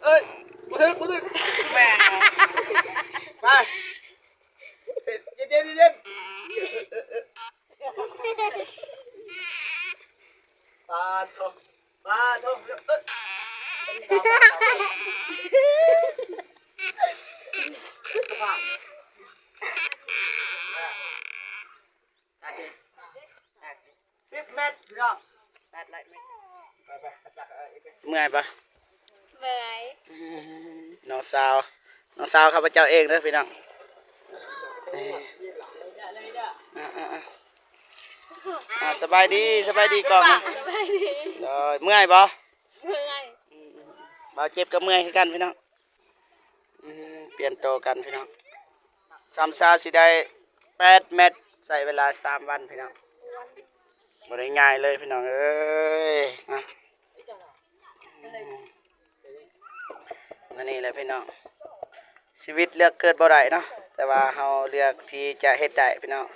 ເອີຍ ບໍ່ຖືກ ບໍ່ຖືກ ແມ່ນ ໄປ ເຢັນ ເຢັນ ເຢັນ ເຢັນ ປາໂທ ປາໂທ ເອີຍ ສິບແມັດ ພີ່ນ້ອງ ເມື່ອຍປະ? ເມື່ອຍ ນ້ອງສາວ ນ້ອງສາວຂ້າພະເຈົ້າເອງເດີພີ່ນ້ອງ ເອີ ອ່າ ສະບາຍດີ ສະບາຍດີກ້ອງ ສະບາຍດີ ໂດຍ ເມື່ອຍບໍ່? ເມື່ອຍ ບ່າວເຈັບກໍເມື່ອຍຄືກັນພີ່ນ້ອງ ອືມ ປ່ຽນໂຕກັນພີ່ນ້ອງ ສາມຊາວຊິໄດ້ແປດແມັດ ໃຊ້ເວລາສາມວັນພີ່ນ້ອງ ບໍ່ໄດ້ງ່າຍເລີຍພີ່ນ້ອງເອີຍ ນະ ອືມ ອັນນີ້ແຫຼະພີ່ນ້ອງ ຊີວິດເລືອກເກີດບໍ່ໄດ້ເນາະ ແຕ່ວ່າເຮົາເລືອກທີ່ຈະເຮັດໄດ້ພີ່ນ້ອງ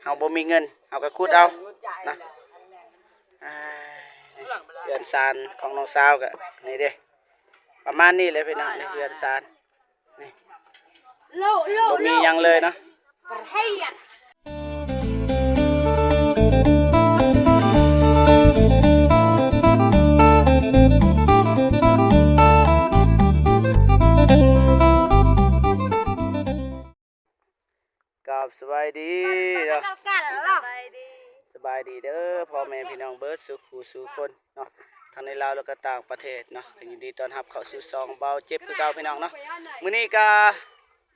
ເຮົາບໍ່ມີເງິນ ເຮົາກໍຂຸດເອົານະ ອ່າ ເຮືອນຊານຂອງນ້ອງສາວກໍນີ້ເດ້ ປະມານນີ້ແຫຼະພີ່ນ້ອງ ນີ້ເຮືອນຊານ ນີ້ ໂລ ໂລ ບໍ່ມີຫຍັງເລີຍເນາະ ໂລ ກາບສະບາຍດີເນາະ ສະບາຍດີເດີພໍ່ແມ່ພີ່ນ້ອງເບິດສູ່ຄູ່ສູ່ຄົນ ເນາະ ທັງໃນລາວ ແລ້ວກໍຕ່າງປະເທດເນາະ ກໍຍິນດີຕ້ອນຮັບເຂົ້າສູ່ຊ່ອງເບົາເຈັບຄືເກົ່າພີ່ນ້ອງເນາະ ມື້ນີ້ກະ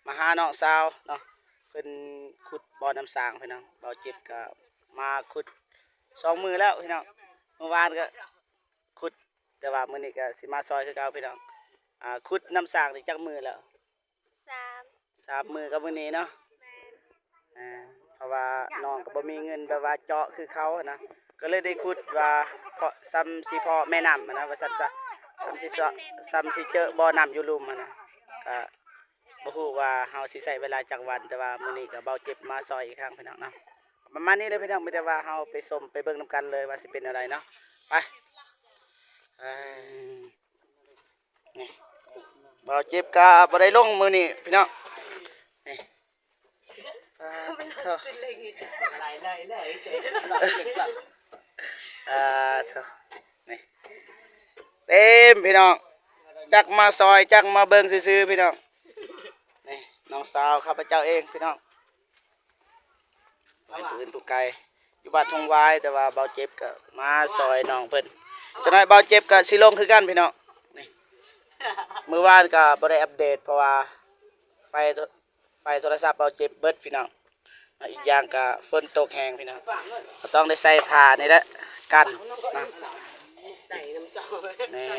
ມາຫານ້ອງສາວເນາະ ເພິ່ນຂຸດບໍ່ນ້ຳສ້າງພີ່ນ້ອງ ເບົາເຈັບກະມາຂຸດສອງມື້ແລ້ວພີ່ນ້ອງ ມື້ວານກະຂຸດ ແຕ່ວ່າມື້ນີ້ກະຊິມາຊ່ອຍຄືເກົ່າພີ່ນ້ອງ ອ່າ ຂຸດນ້ຳສ້າງໄດ້ຈັກມື້ແລ້ວ? ສາມ ສາມມື້ກັບມື້ນີ້ເນາະ ແມ່ນ ອ່າ ເພາະວ່ານ້ອງກໍບໍ່ມີເງິນແບບວ່າເຈາະຄືເຂົາຫັ້ນນະ ກໍເລີຍໄດ້ຂຸດວ່າ ເພາະສ່ຳຊິພໍ້ແມ່ນ້ຳຫັ້ນນະ ວ່າຊັ້ນຊະ ສ່ຳຊິເຈາະ ສ່ຳຊິເຈີບໍ່ນ້ຳຢູ່ລຸ່ມຫັ້ນນະ ກະບໍ່ຮູ້ວ່າເຮົາຊິໃຊ້ເວລາຈັກວັນ ແຕ່ວ່າມື້ນີ້ກໍເບົາເຈັບມາຊ່ອຍອີກຄັ້ງພີ່ນ້ອງເນາະ ປະມານນີ້ເລີຍພີ່ນ້ອງ ມີແຕ່ວ່າເຮົາໄປຊົມໄປເບິ່ງນຳກັນເລີຍວ່າຊິເປັນແນວໃດເນາະ ໄປ ເອີ ນີ້ ບ່າວເຈັບກະບໍ່ໄດ້ລົງມື້ນີ້ພີ່ນ້ອງ ນີ້ ປາດໂທ ປາດໂທ ນີ້ ເຕັມພີ່ນ້ອງ ຈັກມາຊ່ອຍ ຈັກມາເບິ່ງຊື່ໆພີ່ນ້ອງ ນີ້ ນ້ອງສາວຂ້າພະເຈົ້າເອງພີ່ນ້ອງ ແມ່ນຜູ້ອື່ນຜູ້ໄກ ຢູ່ບ້ານທົ່ງວາຍ ແຕ່ວ່າເບົາເຈັບກໍມາຊ່ອຍນ້ອງເພິ່ນ ຈັກໜ້ອຍເບົາເຈັບກໍຊິລົງຄືກັນພີ່ນ້ອງ ນີ້ ມື້ວານກໍບໍ່ໄດ້ອັບເດດ ເພາະວ່າໄຟ ໄຟໂທລະສັບເບົາເຈັບເບິດພີ່ນ້ອງ ອີກຢ່າງກໍຝົນຕົກແຮງພີ່ນ້ອງ ກໍຕ້ອງໄດ້ໃສ່ຜ້ານີ້ແຫຼະ ກັນນະ ນີ້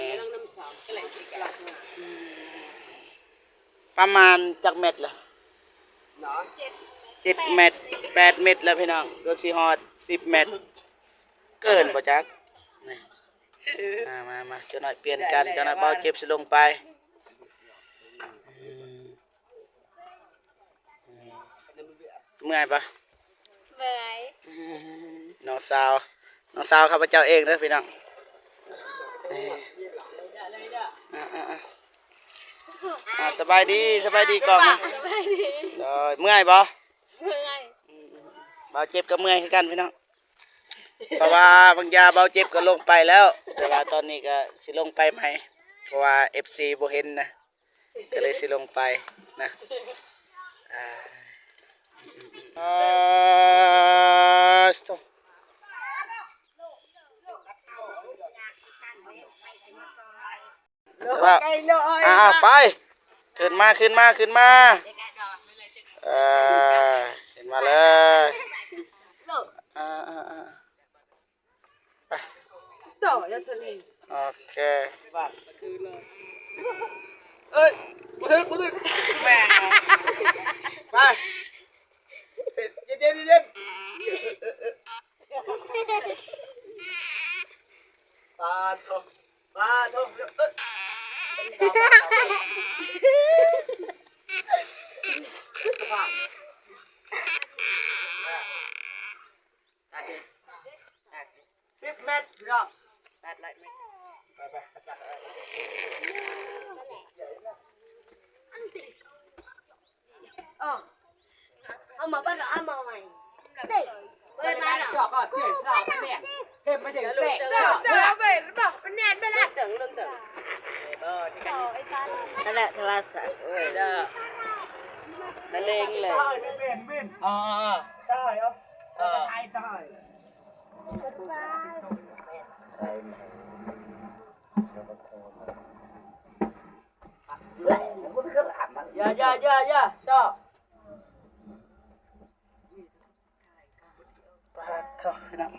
ປະມານຈັກແມັດລະ? ເຈັດ ເຈັດແມັດ ແປດແມັດແລ້ວພີ່ນ້ອງ ເກືອບຊິຮອດສິບແມັດ ເກີນບໍ່ຈັກ ນີ້ ມາ ມາ ມາ ຈັກໜ້ອຍປ່ຽນກັນ ຈັກໜ້ອຍເບົາເຈັບຊິລົງໄປ ອືມ ເມື່ອຍປະ? ເມື່ອຍ ນ້ອງສາວ ນ້ອງສາວຂ້າພະເຈົ້າເອງເດີພີ່ນ້ອງ ເອີ ອ່າ ອ່າ ອ່າ ອ່າ ສະບາຍດີ ສະບາຍດີກ້ອງ ສະບາຍດີ ໂດຍ ເມື່ອຍບໍ່? ເມື່ອຍ ອືມ ບ່າວເຈັບກໍເມື່ອຍຄືກັນພີ່ນ້ອງ ເພາະວ່າບາງຢ່າງບ່າວເຈັບກໍລົງໄປແລ້ວ ແຕ່ວ່າຕອນນີ້ກໍຊິລົງໄປໃໝ່ ເພາະວ່າເອັຟຊີບໍ່ເຫັນນະ ກໍເລີຍຊິລົງໄປນະ ອ່າ ອ່າ ໄປ ອ່າ ຂຶ້ນມາ ຂຶ້ນມາ ຂຶ້ນມາ ເອີ ຂຶ້ນມາເລີຍ ອ່າ ອ່າ ອ່າ ໂອເຄ ເອີຍ ບໍ່ຖືກ ບໍ່ຖືກ ແມ່ນ ໄປ ເຢັນ ເຢັນ ເຢັນ ປາໂທ ປາໂທ ເອີຍ ສິບແມັດ ພີ່ນ້ອງ ເອົາມາບັດເອົາມາໃໝ່ ເດ້ ເອີຍ ມາເນາະ ເຈົ້າກໍເຈົ້າສາວແມ່ນ ເຫັນມາເດ້ແຕກ ເຈົ້າເຈົ້າເວີຍ ບອກມັນແໜ້ນໄປລະ ເຖິງເຖິງ ນັ້ນແຫຼະ ທະລະສະ ເອີຍ ນະເລັງເລີຍ ອ່າ ຕາຍ ເອີ ຕາຍ ຕາຍ. ຢ່າ ຢ່າ ຢ່າ ຢ່າ ຊໍ ປາດໂທ້ ພີ່ນ້ອງ.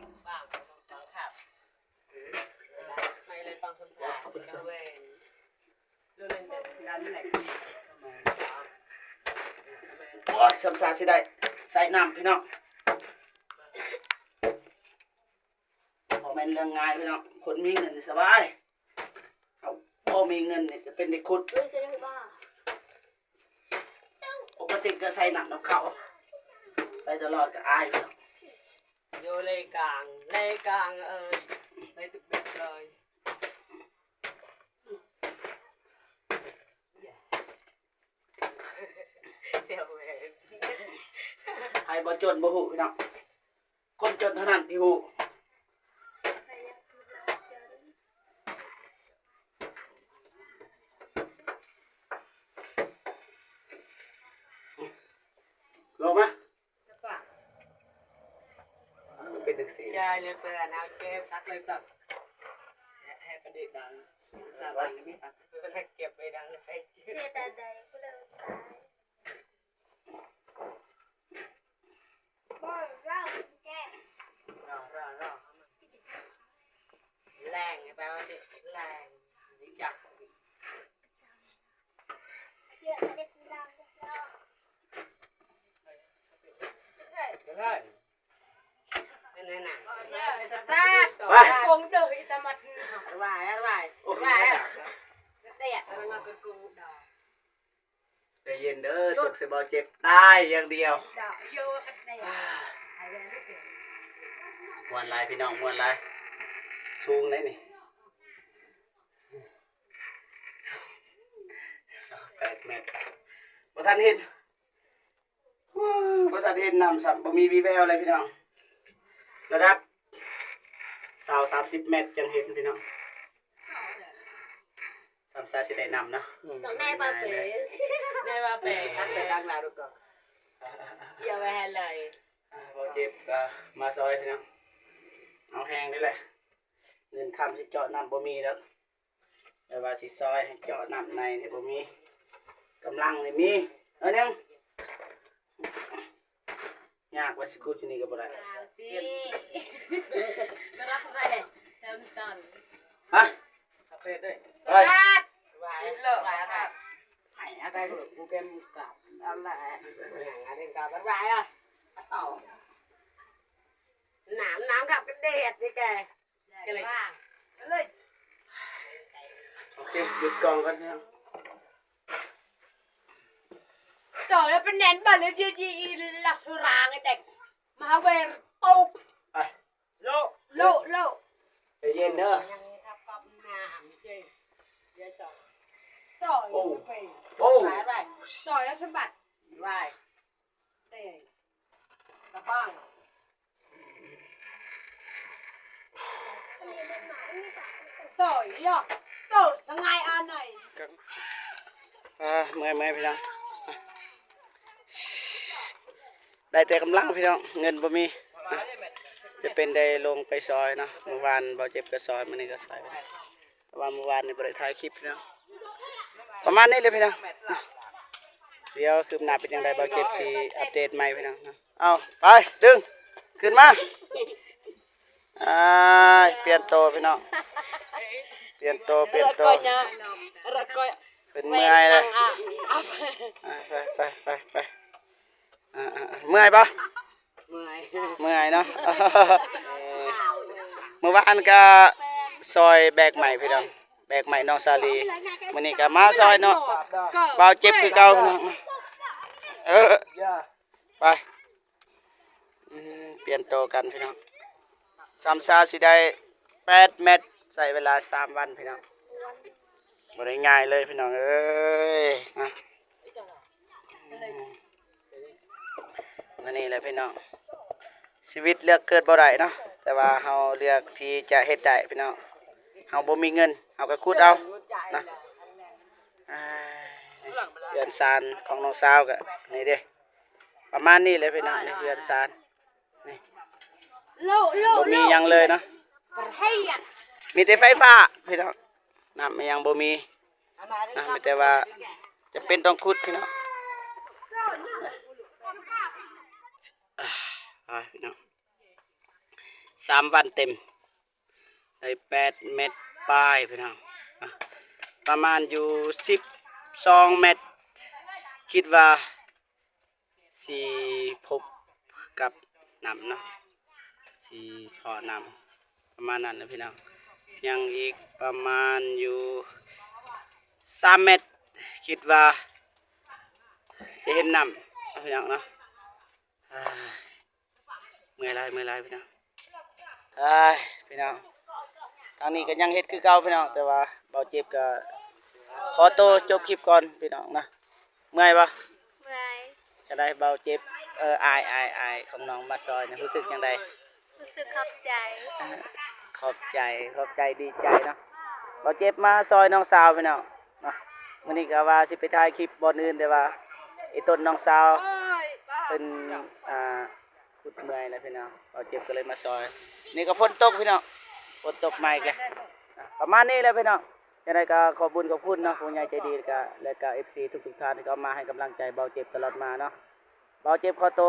ໂອ້ຍ ສຳສາຊິໄດ້ໃສ່ນ້ຳ ພີ່ນ້ອງ. ບໍ່ແມ່ນເລື່ອງງ່າຍພີ່ນ້ອງ ຄົນມີເງິນນີ້ສະບາຍ ເຮົາບໍ່ມີເງິນນີ້ຈະເປັນໄດ້ຂຸດ ປົກກະຕິກໍໃສ່ນ້ຳນຳເຂົາ ໃສ່ຕະຫຼອດກໍອາຍພີ່ນ້ອງ. ຢູ່ເລກາງ ເລກາງເອີຍ ໄດ້ທຸກແບບເລີຍ. ໃຜບໍ່ຈົນບໍ່ຮູ້ພີ່ນ້ອງ ຄົນຈົນເທົ່ານັ້ນທີ່ຮູ້. ລົງມາ ເປັນຈັ່ງຊີ້ ຢາເລີຍເພື່ອນ ເອົາເກັບ ຊັກເລີຍ ຊັກ ໃຫ້ປະດິດດັງ ສາບານມີສັກ ເກັບໄວ້ດັງ ເສຍແຕ່ໃດ ຜູ້ເລີຕາຍ. ແລງ ແປວ່າແລງ ຮູ້ຈັກ ແມ່ນຫຍັງນະ ສະຕາດ ໄປ ກົງເດີ ອີຕາມັດ ລະວາຍ ລະວາຍ ລະວາຍ ແດດ ລະວາຍ ກົງດອກ. ໃຈເຢັນເດີ ຕົກໃສ່ເບົາເຈັບຕາຍຢ່າງດຽວ. ມ່ວນຫຼາຍພີ່ນ້ອງ ມ່ວນຫຼາຍ ສູງເດ້ນີ້ ແປດແມັດ ບໍ່ທັນເຫັນ ບໍ່ທັນເຫັນນ້ຳຊ້ຳ ບໍ່ມີວີແວວເລີຍພີ່ນ້ອງ ລະດັບຊາວ ສາມສິບແມັດຈັ່ງເຫັນພີ່ນ້ອງ. ສຳຊາຊິໄດ້ນຳເນາະ ອືມ ຕ້ອງໄດ້ວ່າເປ ໄດ້ວ່າເປ ຄັກແຕ່ທາງລາວດູກ່ອນ ເອີ ເອົາໄວ້ໃຫ້ເລີຍ ອ່າ ບໍ່ເຈັບກໍມາຊ່ອຍພີ່ນ້ອງ ເອົາແຮງນີ້ແຫຼະ ເງິນຄຳຊິເຈາະນ້ຳບໍ່ມີດອກ ແຕ່ວ່າຊິຊ່ອຍໃຫ້ເຈາະນ້ຳໃນນີ້ບໍ່ມີ ກຳລັງນີ້ມີໜ້ອຍໜຶ່ງ. ຍາກວ່າຊິຂຸດຢູ່ນີ້ກໍບໍ່ໄດ້ ລາວຕິ ກໍຮັກແທ້ ເຕີມຕົ້ນ ຮະ ເຮັດເດ້ ໄປ ສະຕາດ ໄວ້ ໄວ້ ໄວ້ ໄປ ໄປ ກູເກັມກັບ ອັນນັ້ນ ອັນນີ້ກັບ ໄວ້ ໄວ້ ອະ ເອົາ ນ້ຳ ນ້ຳກັບກັນແດດນີ້ແກ ໂອເຄ ຢຸດກ້ອງກ່ອນເນາະ ຕໍ່ແລ້ວເປັນແໜ້ນບາດເລີຍ ອີ ອີ ອີ ລະສຸຣາງໄອ້ແຕກ ມະຫາເວຣຕຸກ ໄປ ໂລະ ໂລະ ໂລະ ໃຈເຢັນເດີ ຕໍ່ ໂອ້ ໂອ້ ຕໍ່ແລ້ວສະບັດ ໄປ ໂຕຍອກ ໂຕສະຫງາຍອາໄນ ອ່າ ເມື່ອຍໆ ພີ່ນ້ອງ ໄດ້ແຕ່ກຳລັງພີ່ນ້ອງ ເງິນບໍ່ມີ ຈະເປັນໄດ້ລົງໄປຊ່ອຍເນາະ ມື້ວານບໍ່ເຈັບກໍຊ່ອຍ ມື້ນີ້ກໍຊ່ອຍ. ແຕ່ວ່າມື້ວານນີ້ບໍ່ໄດ້ຖ່າຍຄລິບພີ່ນ້ອງ ປະມານນີ້ແຫຼະພີ່ນ້ອງ ດຽວຄືບໜ້າເປັນຈັ່ງໃດ ບ່າວເຈັບຊິອັບເດດໃໝ່ພີ່ນ້ອງ. ເອົາ ໄປ ດຶງ ຂຶ້ນມາ ອ້າຍ ປ່ຽນໂຕພີ່ນ້ອງ ປ່ຽນໂຕ ປ່ຽນໂຕ ເພິ່ນເມື່ອຍແລ້ວ ໄປ ໄປ ໄປ ໄປ ເມື່ອຍບໍ່? ເມື່ອຍ ເມື່ອຍເນາະ ເອີ ມື້ວານກະຊ່ອຍແບກໄມ້ພີ່ນ້ອງ ແບກໄມ້ນ້ອງສາລີ ມື້ນີ້ກະມາຊ່ອຍເນາະ ບ່າວເຈັບຄືເກົ່າພີ່ນ້ອງ ເອີ ໄປ ອືມ ປ່ຽນໂຕກັນພີ່ນ້ອງ ສາມຊາຊິໄດ້ແປດແມັດ ໃຊ້ເວລາສາມວັນພີ່ນ້ອງ ບໍ່ໄດ້ງ່າຍເລີຍພີ່ນ້ອງເອີຍ ນະ. ອັນນີ້ແຫຼະພີ່ນ້ອງ ຊີວິດເລືອກເກີດບໍ່ໄດ້ເນາະ ແຕ່ວ່າເຮົາເລືອກທີ່ຈະເຮັດໄດ້ພີ່ນ້ອງ. ເຮົາບໍ່ມີເງິນ ເຮົາກໍຂຸດເອົານະ. ອ່າ ເຮືອນຊານຂອງນ້ອງສາວກໍນີ້ເດ້ ປະມານນີ້ແຫຼະພີ່ນ້ອງ. ນີ້ເຮືອນຊານ ນີ້ ບໍ່ມີຫຍັງເລີຍເນາະ ມີແຕ່ໄຟຟ້າພີ່ນ້ອງ. ນ້ຳອີຫຍັງບໍ່ມີນະ ມີແຕ່ວ່າຈຳເປັນຕ້ອງຂຸດພີ່ນ້ອງ. ອ່າ ພີ່ນ້ອງ ສາມວັນເຕັມ ໄດ້ແປດແມັດປາຍພີ່ນ້ອງ ປະມານຢູ່ສິບສອງແມັດ ຄິດວ່າ ຊິພົບກັບນ້ຳເນາະ ຊິພໍ້ນ້ຳ ປະມານນັ້ນແຫຼະພີ່ນ້ອງ. ຍັງອີກປະມານຢູ່ສາມແມັດ ຄິດວ່າຈະເຫັນນ້ຳເນາະ ພີ່ນ້ອງເນາະ. ເມື່ອຍຫຼາຍ ເມື່ອຍຫຼາຍພີ່ນ້ອງ. ອ້າຍ ພີ່ນ້ອງ ທາງນີ້ກໍຍັງເຮັດຄືເກົ່າພີ່ນ້ອງ ແຕ່ວ່າເບົາເຈັບກໍຂໍໂຕຈົບຄລິບກ່ອນພີ່ນ້ອງນະ. ເມື່ອຍບໍ່? ເມື່ອຍ. ຈັ່ງໃດເບົາເຈັບ ເອີ ອ້າຍ ອ້າຍ ອ້າຍຂອງນ້ອງມາຊ່ອຍນະ ຮູ້ສຶກຈັ່ງໃດ? ຮູ້ສຶກຂອບໃຈ. ຂອບໃຈ ຂອບໃຈ ດີໃຈເນາະ. ເບົາເຈັບມາຊ່ອຍນ້ອງສາວພີ່ນ້ອງເນາະ. ມື້ນີ້ກໍວ່າຊິໄປຖ່າຍຄລິບບ່ອນອື່ນ ແຕ່ວ່າອີຕົ້ນນ້ອງສາວເພິ່ນ ອ່າ ຂຸດເມື່ອຍແລ້ວພີ່ນ້ອງ ເບົາເຈັບກໍເລີຍມາຊ່ອຍ. ນີ້ກໍຝົນຕົກພີ່ນ້ອງ ຝົນຕົກໃໝ່ແກ ປະມານນີ້ແຫຼະພີ່ນ້ອງ. ຈັ່ງໃດກໍຂອບບຸນຂອບຄຸນເນາະ ຜູ້ໃຫຍ່ໃຈດີ ແລ້ວກໍ ແລ້ວກໍ ເອັຟຊີ ທຸກໆທ່ານທີ່ເຂົ້າມາໃຫ້ກຳລັງໃຈເບົາເຈັບຕະຫຼອດມາເນາະ. ເບົາເຈັບຂໍໂຕ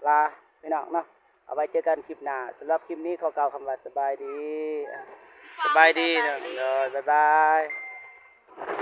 ລາພີ່ນ້ອງເນາະ ເອົາໄວ້ເຈີກັນຄລິບໜ້າ. ສຳລັບຄລິບນີ້ຂໍກ່າວຄຳວ່າສະບາຍດີ ສະບາຍດີເນາະ ໂດຍ ບາຍບາຍ.